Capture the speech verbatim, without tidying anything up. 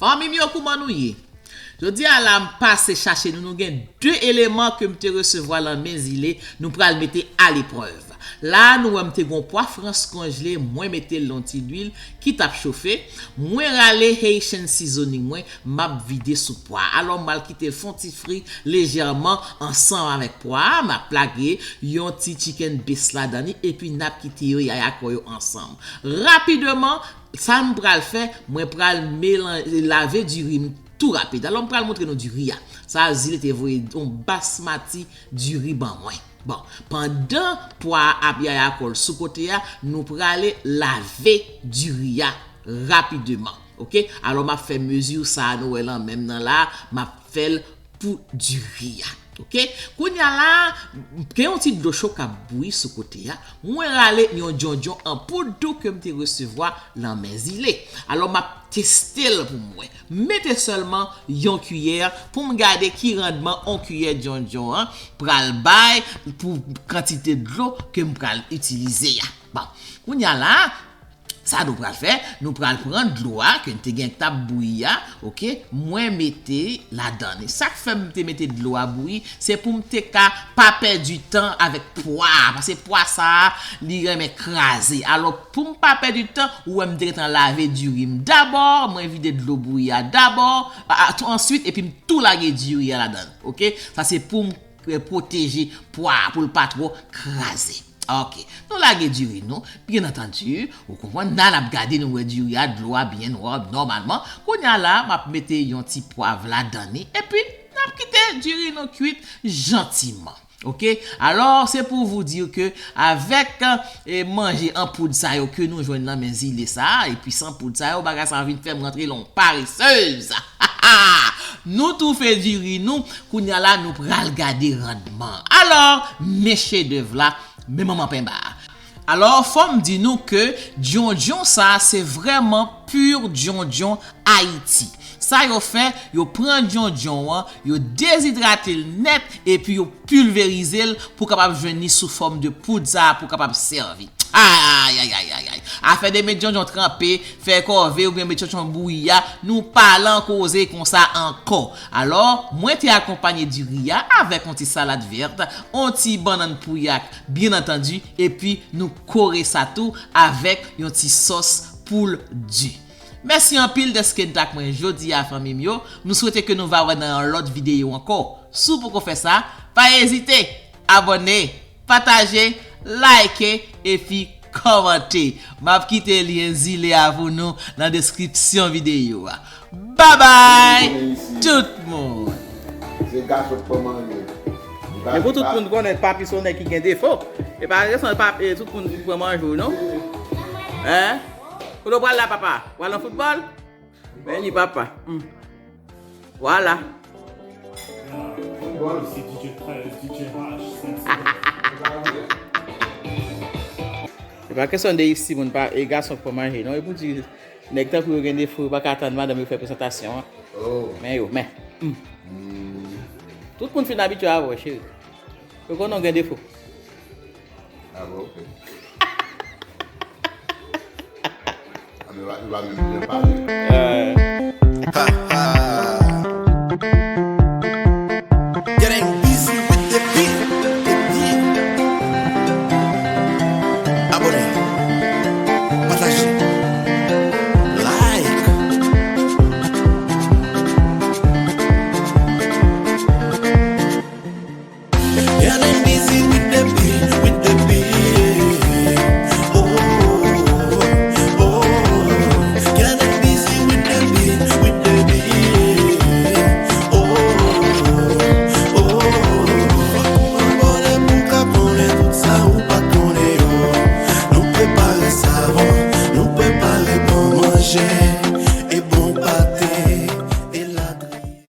Fanmi m yo, kouman nou ye? Jodi a la, m pase chache nou, nou gen de eleman ke m te resevwa nan men Zile, nou pral mete aleprèv. La a, nou wè m te gon pwa frans konjle, mwen mete l nan ti lwil ki t ap chofe, mwen rale Haitian seasoning mwen, m ap vide sou pwa a. Alò, m pral kite l fè yon ti fri lejèman ansanm avèk pwa a, m ap lage yon ti chicken base ladan li, epi n ap kite yo yaya kò yo ansanm. Rapideman, sa m pral fè, mwen pral melanje, lave diri m tou rapid. Alò, m pral montre nou diri a. Sa a, Zile te voye yon basmati diri ban mwen. Bon, pandan pwa a ap yaya kò l sou kote a, nou prale lave diri a rapideman. Oke? Alò, m ap fè mezi sa a nou wè lan men m nan la, m ap fè l pou diri a. Oke? Kounye a la, gen yon ti dlo cho k ap bouyi sou kote a. Mwen rale yon djondjon an poud tou ke m te resevwa lan men Zile. Alò, m ap teste l pou m wè. M mete sèlman yon kiyè pou m gade ki randman yon kiyè djondjon an pral bay pou kantite dlo ke m pral itilize a. Bon, kounye a la, sa nou pral fè, nou pral pran dlo a ke n te gen k t ap bouyi a, oke, mwen mete ladan li. Sa k fè m te mete dlo a bouyi, se pou m te ka pa pèdi tan avèk pwa a, paske pwa sa a, li renmen kraze. Alò, pou m pa pèdi tan, ou wè m te gentan lave diri m dabò, mwen vide dlo bouyi a dabò, a, a, tou answit, epi m tou lage diri a ladan l, oke? Sa se pou m, e, pwoteje pwa a, pou l pa twò kraze. Oke, nou lage diri nou, byen antandi, ou konprann, n al ap gade nou wè diri a, dlo a byen nwa, nòmalman. Kounye a la, m ap mete yon ti pwav ladan li, epi n ap kite diri nou kwit jantiman. Oke? Alò, se pou vous dire que avèk, e, manje an poud sa yo ke nou jwenn nan men Zile sa a, epi san poud sa yo, bagay sa a vin fè m rantre lan paresez. Nou toufe diri nou, kounye a la, nou pral gade randman. Alò, men chedèv la, men manman penba a. Alò, fò m di nou ke djondjon sa a, se vrèman pur djondjon Ayiti. Sa yo fè, yo pran djondjon an, yo dezidrate l nèt, epi yo pilverize l pou kapab jwenn li sou fòm de poud sa a, pou kapab sèvi. Ay, ay, ay, ay, ay. Afè de met djondjon tranpe, fè kòve oubyen met djondjon bouyi a, nou pa lan koze konsa ankò. Alò, mwen te akonpanye diri a avèk yon ti salad vèt, yon ti bannann pouyak, byen antandi, epi nou kore sa tou avèk yon ti sòs poul di. Mèsi anpil dèske n t ak mwen jodi a, fanmi m yo. M swete ke nou va wè nan yon lòt videyo ankò. Si w poko fè sa, pa ezite, abòne, pataje, like, epi kòmante. M ap kite lyen Zile a pou nou nan deskripsyon videyo a. Babay, tout moun! Se gason k pran manje. Men pou tout moun konnen, papi se yon nèg ki gen defo. E pa resan pap, e tout moun ki pran manje w, non? Hein? Kote w pral la, papa? W al nan foutbòl? Men li papa. Hmm. Vwala. Se pa kesyon de isi moun pa, e gason k pran manje, non? E pou di, nèg tankou yo gen defo, yo pa ka tann madanm yo fè prezantasyon an. Oh. Men yo, men. Hmm. Hmm. Tout moun fin abitye avè w, cheri. Yo konnen w gen defo. Ah bon, ok. Ah, men, yo pa, yo pa menm byen pale.